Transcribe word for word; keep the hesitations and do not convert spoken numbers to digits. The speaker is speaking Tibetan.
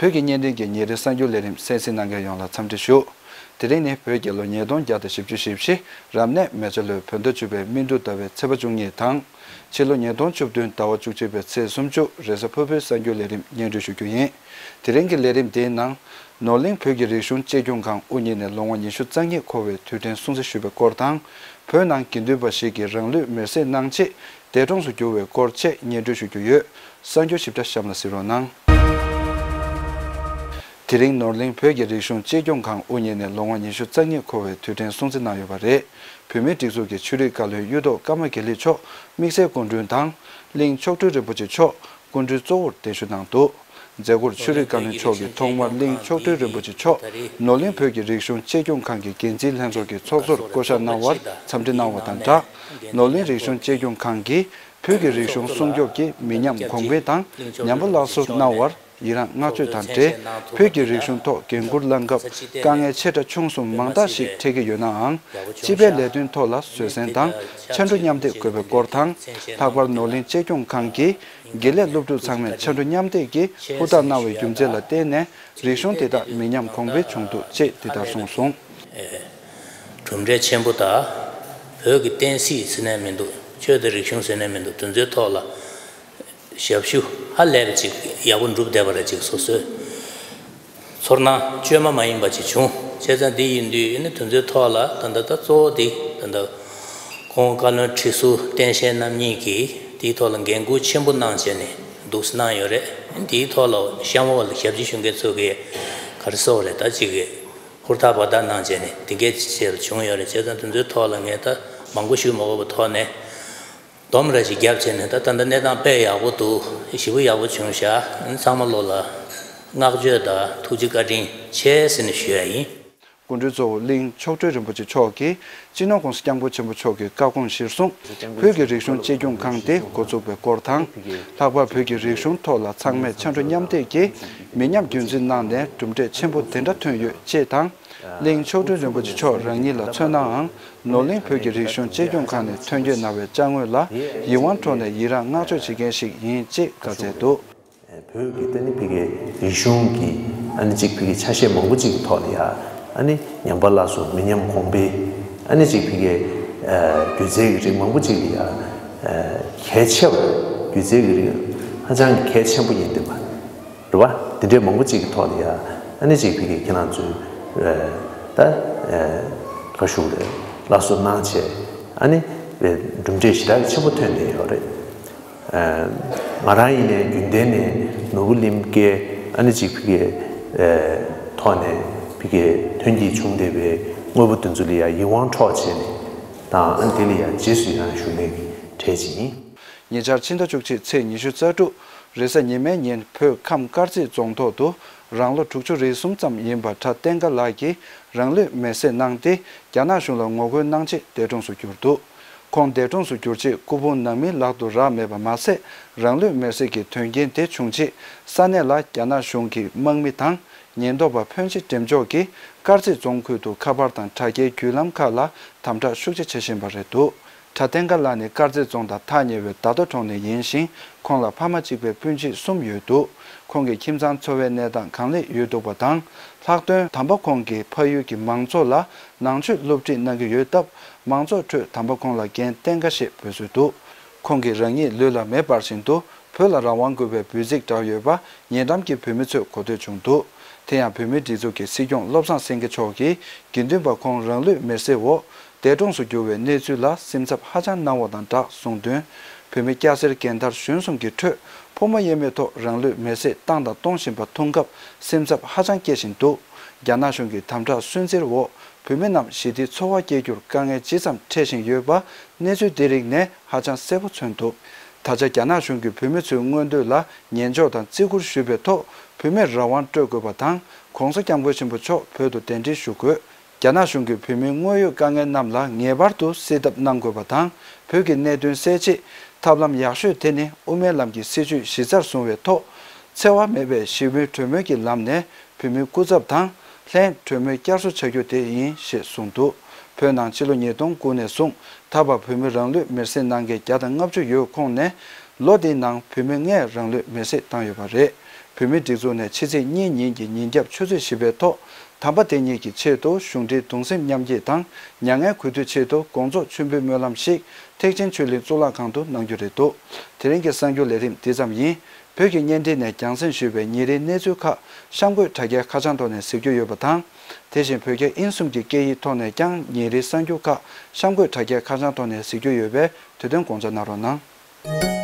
བོད་ཀྱི་བརྙན་འཕྲིན་གྱི་ཉིན་རེའི་གསར་འགྱུར་ལས་རིམ་གསན་གཟིགས་གནང་མཁན་ཡོངས་ལ་འཚམས་འདྲི་ཞུ། དེ་རིང་ནི་བོད་རྒྱལ་ལོ་ཉིས་སྟོང་བརྒྱ་དང་བཞི་བཅུ་ཞེ་བཞི། རབ་གནས་མེ་བྱ་ལོའི་བོད་ཟླ་བཅུ་པའི་སྨིན་དྲུག་ཟླ་བའི་ཚེས་པ་བཅུ་གཉིས་དང་། ཕྱི་ལོ་ཉིས་སྟོང་བཅུ་བདུན་ཟླ་བ་བཅུ་གཅིག་པའི་ཚེས་སུམ་ཅུ། རེས་གཟའ་ཕུར་བུའི་གསར་འགྱུར་ལས་རིམ་སྙན་སྒྲོན་ཞུ་རྒྱུ་ཡིན། དེ་རིང་གི་ལས་རིམ་འདིའི་ནང་། ནོར་གླིང་བོད་ཀྱི་རིག་གཞུང་གཅེས་སྐྱོང་ཁང་དབུ་བརྙེས་ནས་ལོ་ངོ་ཉི་ཤུ་རྩ་གཉིས་འཁོར་བའི་དུས་དྲན་སྲུང་བརྩི་ཞུས་པའི་སྐོར་དང་། བོད་ནང་དགེ་འདུན་པ་ཞིག་གིས་རང་ལུས་མེར་སྲེག་གནང་རྗེས་འདས་གྲོངས་སུ་གྱུར་བའི་སྐོར་བཅས་སྙན་སྒྲོན་ཞུ་རྒྱུ་ཡོད། གསར་འགྱུར་ཞིབ་ཕྲ་གཤམ་ལ་གཟིགས་རོགས་གནང་། དེ་རིང་ནོར་གླིང་བོད་ཀྱི་རིག་གཞུང་གཅེས་སྐྱོང་ཁང་དབུ་བརྙེས་ནས་ལོ་ངོ་ཉི་ཤུ་རྩ་གཉིས་འཁོར་བའི་དུས་དྲན་སྲུང་བརྩི་གནང་ཡོད་པ་རེད། བོད་མིའི་སྒྲིག་འཛུགས་ཀྱི་ཆོས་རིག་བཀའ་བློན་གཡུ་ཐོག་ཀརྨ་དགེ་ལེགས་མཆོག་དམིགས་བསལ་སྐུ་མགྲོན་དང་། གླིང་མཆོག་སྤྲུལ་རིན་པོ་ཆེ་མཆོག་སྐུ་མགྲོན་གཙོ་བོར་གདན་ཞུ་གནང་འདུག་མཛད་སྒོར་ཆོས་རིག་བཀའ་བློན་མཆོག་གིས་ཐོག་མར་གླིང་མཆོག་སྤྲུལ་རིན་པོ་ཆེ་མཆོག་ནོར་གླིང་བོད་ཀྱི་རིག་གཞུང་གཅེས་སྐྱོང་ཁང་གི་འགན་འཛིན་ལྷན་ཚོགས་ཀྱི་ཚོགས་གཙོར་བསྐོ་གཞག་གནང་བར་འཚམས་འདྲི་གནང་བ་དང་སྦྲགས། ནོར་གླིང་རིག་གཞུང་གཅེས་སྐྱོང་ཁང་གིས་བོད་ཀྱི་རིག་གཞུང་སྲུང་སྐྱོབ་ཀྱི་མི་ཉམས་གོང་འཕེལ་དང་ཉམས་པ་སླར་གསོར་གནང་བར་ཡི་རངས་བསྔགས་བརྗོད་དང་འབྲེལ། བོད་ཀྱི་རིག་གཞུང་ཐོག་འགན་འཁུར་བླངས་སྐབས་དཀའ་ངལ་ཆེ་ཕྲ་ཆུང་གསུམ་མང་དག་ཞིག་འཕྲད་ཀྱི་ཡོད་ནའང་། སྤྱི་པའི་ལས་དོན་ཐོག་ལ་བཟོད་བསྲན་དང་ཕྱར་གྲུ་མཉམ་འདེགས་དགོས་པའི་སྐོར་དང་། ལྷག་པར་ནོར་གླིང་གཅེས་སྐྱོང་ཁང་གིས་དགེ་ལས་སློབ་ཕྲུག་ཚང་མས་ཕྱར་གྲུ་མཉམ་འདེགས་ཀྱིས་ཧུར་ཐག་གནང་བའི་རྒྱུ་མཚན་ལ་བརྟེན་ནས་རིག་གཞུང་དེ་དག་མི་ཉམས་གོང་འཕེལ་བྱུང་འདུག་ཅེས་འདི་ལྟར་གསུངས་སོང་། གྲུབ་འབྲས་ཆེན་པོ་དང་། བོད་ཀྱི་བསྟན་སྲིད་ཟེར་ནས་མི་འདུག་ཆོས་དང་རིག་གཞུང་ཟེར་ནས་མི་འདུག་དེ་ཚོའི་ཐོག་ལ་ཞབས་ཞུ་ཧ་ལས་པ་ཅིག་ཡག་པོ་འགྲུབ་བསྡད་པ་རེད། ཅིག་སོ་སོའི་ཚོར་སྣང་བཅོས་མ་མ་ཡིན་པ་ཅིག་བྱུང་། བྱས་ཙང་འདི་ཡིན་དུས་ནི་དེ་ཚོའི་ཐོག་ལ་ད་ལྟ་ད་གཙོ་བོ་འདི་ད་ལྟ་ཁོང་བཀའ་བློན་ཁྲི་ཟུར་བསྟན་ཆེན་རྣམ་གཉིས་ཀྱིས་དེའི་ཐོག་ལ་འགན་འཁུར་ཆེན་པོ་གནང་བྱས་ནས་འདུག་སེ་གནང་ཡོད་རེད། དེའི་ཐོག་ལ་གཤམ་འོག་ལ་ཞབས་ཕྱི་ཞུ་མཁན་ཚོ་གིས་ག་རེ་ཟེར་དགོས་རེད། ད་ཅིག་གིས་ཧུར་ཐག་འབད་ཐག་གནང་བྱས་ནས་དེ་འགའི་ཆེད་ལ་བྱུང་ཡོད་རེད། བྱས་ཙང་དེ་ཚོའི་ཐོག་ལ་ངས་ད་མང་པོ་ཞུ་མ་དགོས་པའི་ཐོག་ནས་སྡོམ་ར་ཞིག་བརྒྱབ་བྱས་ནས། ད་ད་ལྟ་གནས་སྟངས་དཔེ་ཡག་པོ་འདུག་ཞེ་པོ་ཡག་པོ་བྱུང་ཤག་ཚང་མ་བློ་ལ་བསྔགས་བརྗོད་དང་ཐུགས་རྗེ་བཀའ་དྲིན་ཆེ་ཟེར་ནས་ཞུ་ཡ་ཡིན། སྐུ་མགྲོན་གཙོ་བོ་གླིང་མཆོག་སྤྲུལ་རིན་པོ་ཆེ་མཆོག་གིས་སྤྱི་ནོར་༸གོང་ས་༸སྐྱབས་མགོན་ཆེན་པོ་མཆོག་གི་བཀའ་དགོངས་གཞིར་བཟུང་། བོད་ཀྱི་རིག་གཞུང་གཅེས་སྐྱོང་ཁང་དེ་འགོ་བཙུགས་པའི་སྐོར་དང་། ལྷག་པར་བོད་ཀྱི་རིག་གཞུང་ཐོག་ལ་ཚང་མས་ཕྱར་གྲུ་མཉམ་འདེགས་ཀྱིས་མི་ཉམས་རྒྱུན་འཛིན་གནང་ནས་གྲུབ་འབྲས་ཆེན་པོ་དེ་འདྲ་ཐོན་ཡོད་ཅེས་དང་། གླིང་མཆོག་སྤྲུལ་རིན་པོ་ཆེ་མཆོག་རང་ཉིད་ལ་མཚོན་ནའང་། ནོར་གླིང་བོད་ཀྱི་རིག་གཞུང་གཅེས་སྐྱོང་ཁང་ནས་ཐོན་སྐྱེད་གནང་བའི་ཅ་དངོས་ལ་ཡིད་དབང་འཕྲོག་ནས་ཡི་རངས་བསྔགས་བརྗོད་བྱེད་མཁན་ཞིག་ཡིན་ཅེས་བཀའ་སྩལ་འདུག་བོད་ཀྱི་ད་ནི་ཕ་གིའི་རིག་གཞུང་གི་ཨ་ནི་གཅིག་ཕ་གིའི་ཆ་ཤས་མང་པོ་ཅིག་གི་ཐོག་ལ་ཡ། ཨ་ནི་ཉམས་པ་སླར་གསོ་མི་ཉམས་གོང་འཕེལ། ཨ་ནི་གཅིག་ཕ་གིའི་སྒྱུ་རྩལ་གྱི་རིགས་མང་པོ་ཅིག་ལ་ཡ། གལ་ཆེ་བ། སྒྱུ་རྩལ་གྱི་རིགས་ཧ་ཅང་གི་གལ་ཆེན་པོ་ཡིན་བསྡད་པ། རེད་བ། དེ་འདྲའི་མང་པོ་ཅིག་གི་ཐོག་ལ་ཡ། ཨ་ནི་ཅིག་ཕ་གི་ཁྱེད་རང་ཚོས་ད་ག་ཞུ་རེད། སླར་གསོ་གནང་བྱས། ཨ་ནི་གྲུབ་འབྲས་ཞེ་དྲག་གི་ཆེན་པོ་ཐོན་བསྡད་ཡོད་རེད། ང་རང་ཡིན་ནའི་རྒྱུན་ལྡན་ནས་ནོར་བུ་གླིང་གའི་ཨ་ནི་ཅིག་ཕ་གིའི་ཐོག་ནས་ཕ་གིའི་ཐོན་སྐྱེད་བྱུང་བསྡད་པའི་དངོས་པོ་དེ་ཚོ་ལ་ཡ་ཡིད་དབང་འཕྲོག་བྱས་ནས་དང་། ཨ་ནི་དེ་ལ་ཡ་རྗེས་སུ་ཡི་རང་ཞུ་མཁན་གྱི་གྲས་ཅིག་ཡིན། ཉེ་ཆར་ཕྱི་ཟླ་བཅུ་གཅིག་ཚེས་ཉི་ཤུ་རྩ་དྲུག་རེས་གཟའ་ཉི་མའི་ཉིན་བོད་ཁམས་དཀར་མཛེས་རྫོང་ཐོག་ཏུ་རང་ལོ་དྲུག་ཅུ་རེ་གསུམ་ཙམ་ཡིན་པ་གྲྭ་བསྟན་དགའ་ལགས་ཀྱིས་རང་ལུས་མེར་སྲེག་གནང་སྟེ་རྒྱ་ནག་གཞུང་ལ་ངོ་རྒོལ་གནང་ཆེད་འདས་གྲོངས་སུ་གྱུར་འདུག་ཁོང་འདས་གྲོངས་སུ་གྱུར་རྗེས་སྐུ་ཕུང་ནང་མིའི་ལག་ཏུ་རག་མེད་པ་མ་ཟད། རང་ལུས་མེར་སྲེག་གི་དོན་རྐྱེན་དེ་བྱུང་རྗེས་ས་གནས་ལ་རྒྱ་ནག་གཞུང་གི་དམག་མི་དང་ཉེན་རྟོག་པ་ཕོན་ཆེ་འགྲེམས་འཇོག་གིས་དཀར་མཛེས་རྫོང་ཁུལ་དུ་ཁ་པར་དང་དྲ་རྒྱའི་བརྒྱུད་ལམ་ཁག་ལ་དམ་དྲག་ཤུགས་ཆེ་བྱེད་བཞིན་པ་རེད་འདུག་གྲྭ་བསྟན་དགའ་ལགས་ནི་དཀར་མཛེས་རྫོང་དང་ཐག་ཉེ་བའི་ཟླ་རྡོ་གྲོང་ནས་ཡིན་ཞིང་། ཁོང་ལ་ཕ་མ་གཅིག་པའི་སྤུན་མཆེད་གསུམ་ཡོད་འདུག་ཁོང་གི་ཁྱིམ་ཚང་འཚོ་བའི་གནས་སྟངས་གང་ལེགས་ཡོད་འདུག་པ་དང་། ལྷག་དོན་དམ་པ་ཁོང་གིས་ཕ་ཡུལ་གྱི་མང་ཚོགས་ལ་ནང་ཆོས་སློབ་ཁྲིད་གནང་གི་ཡོད་སྟབས། མང་ཚོགས་ཁྲོད་དམ་པ་ཁོང་ལ་རྒན་བསྟན་དགའ་ཞེས་འབོད་སྲོལ་འདུག་ཁོང་གིས་རང་ཉིད་ལུས་ལ་མེ་འབར་བཞིན་དུ་བོད་ལ་རང་དབང་དགོས་པའི་འབོད་ཚིག་བསྒྲགས་ཡོད་པ་ཉེ་འགྲམ་གྱི་བོད་མི་ཚོས་གོ་ཐོས་བྱུང་འདུག་དེ་ཡང་བོད་མིའི་སྒྲིག་འཛུགས་ཀྱི་སྲིད་སྐྱོང་བློ་བཟང་སེང་གེ་མཆོག་གིས་དགེ་འདུན་པ་ཁོང་རང་ལུས་མེར་སྲེག་འོག་འདས་གྲོངས་སུ་གྱུར་བའི་གནས་ཚུལ་ལ་སེམས་འཚབ་ཧ་ཅང་གནང་བ་དང་སྦྲགས་གསུངས་དོན། བོད་མི་སྐྱ་སེར་རྒན་དར་གཞོན་གསུམ་གྱི་ཁྲོད་ཕོ་མོ་དབྱེར་མེད་ཐོག་རང་ལུས་མེར་སྲེག་བཏང་དང་གཏོང་བཞིན་པ་མཐོང་སྐབས་སེམས་འཚབ་ཧ་ཅང་སྐྱེ་བཞིན་འདུག་རྒྱ་ནག་གཞུང་གི་དམ་དྲག་སུན་གཙེར་འོག་བོད་མི་རྣམས་ཞི་བདེའི་འཚོ་བ་སྐྱེལ་རྒྱུར་དཀའ་ངལ་ཇི་ཙམ་འཕྲད་བཞིན་ཡོད་པ་གནས་ཚུལ་འདི་རིགས་ནས་ཧ་ཅང་གསལ་པོ་མཚོན་ཐུབ། ད་ཆ་རྒྱ་ནག་གཞུང་གིས་བོད་མི་ཚོའི་མངོན་འདོད་ལ་ཉན་འཇོག་དང་བརྩི་བཀུར་ཞུས་པའི་ཐོག་བོད་མིར་རང་དབང་སྤྲོད་དགོས་པ་དང་། ༸གོང་ས་༸སྐྱབས་མགོན་ཆེན་པོ་མཆོག་བོད་དུ་གདན་འདྲེན་ཞུ་དགོས། རྒྱ་ནག་གཞུང་གིས་བོད་མིའི་དངོས་ཡོད་དཀའ་ངལ་རྣམས་ལ་ངེས་པར་དུ་སེལ་ཐབས་གནང་དགོས་པ་དང་། བོད་ཀྱི་གནད་དོན་སེལ་ཆེད་ཐབས་ལམ་ཡག་ཤོས་དེ་ནི་དབུ་མའི་ལམ་གྱི་སྲིད་བྱུས་གཞི་རྩར་བཟུང་བའི་ཐོག་འཚེ་བ་མེད་པའི་ཞི་མོལ་གྲོས་མོལ་གྱི་ལམ་ནས་བོད་མིའི་སྐུ་ཚབ་དང་ལྷན་གྲོས་མོལ་བསྐྱར་གསོ་བྱ་རྒྱུ་དེ་ཡིན་ཞེས་གསུངས་འདུག་བོད་ནང་ཕྱི་ལོ་ཉིས་སྟོང་དགུ་ནས་བཟུང་ད་བར་བོད་མི་རང་ལུས་མེར་སྲེག་གནང་མཁན་བརྒྱ་དང་ལྔ་བཅུ་ཡོད་ཁོངས་ནས། ལོ་འདིའི་ནང་བོད་མི་ལྔས་རང་ལུས་མེར་སྲེག་བཏང་ཡོད་པ་རེད། བོད་མིའི་སྒྲིག་འཛུགས་ནས་ཕྱི་ཚེས་གཉིས་ཉིན་གྱི་ཉིན་རྒྱབ་ཆུ་ཚོད་བཞི་པའི་ཐོག་དམ་པ་དེ་ཉིད་ཀྱི་ཆེད་དུ་གཞུང་འབྲེལ་གདུང་སེམས་མཉམ་སྐྱེད་དང་མྱ་ངན་གུས་འདུད་ཆེད་དུ་དགོངས་རྫོགས་མཆོད་འབུལ་སྨོན་ལམ་ཞིག་ཐེག་ཆེན་ཆོས་གླིང་གཙུག་ལག་ཁང་དུ་གནང་རྒྱུ་རེད་འདུག་དེ་རིང་གི་གསར་འགྱུར་ལས་རིམ་འདི་ཙམ་ཡིན། བོད་ཀྱི་བརྙན་འཕྲིན་ནས་རྒྱང་སྲིང་ཞུས་པའི་ཉིན་རེའི་གནས་ཚུལ་ཁག་གཤམ་འཁོད་དྲ་རྒྱའི་ཁ་བྱང་ཐོག་ནས་གཟིགས་རྒྱུ་ཡོད་པ་དང་། དེ་བཞིན་བོད་རྒྱ་དབྱིན་གསུམ་གྱི་སྐད་ཡིག་ཐོག་ནས་ཀྱང་ཉིན་རེའི་གསར་འགྱུར་ཁག་གཤམ་འཁོད་དྲ་རྒྱའི་ཁ་བྱང་ཐོག་ནས་གཟིགས་རྒྱུ་ཡོད་པས་དུས་སྟོན་དགོངས་འཇགས་གནང་རོགས་གནང་།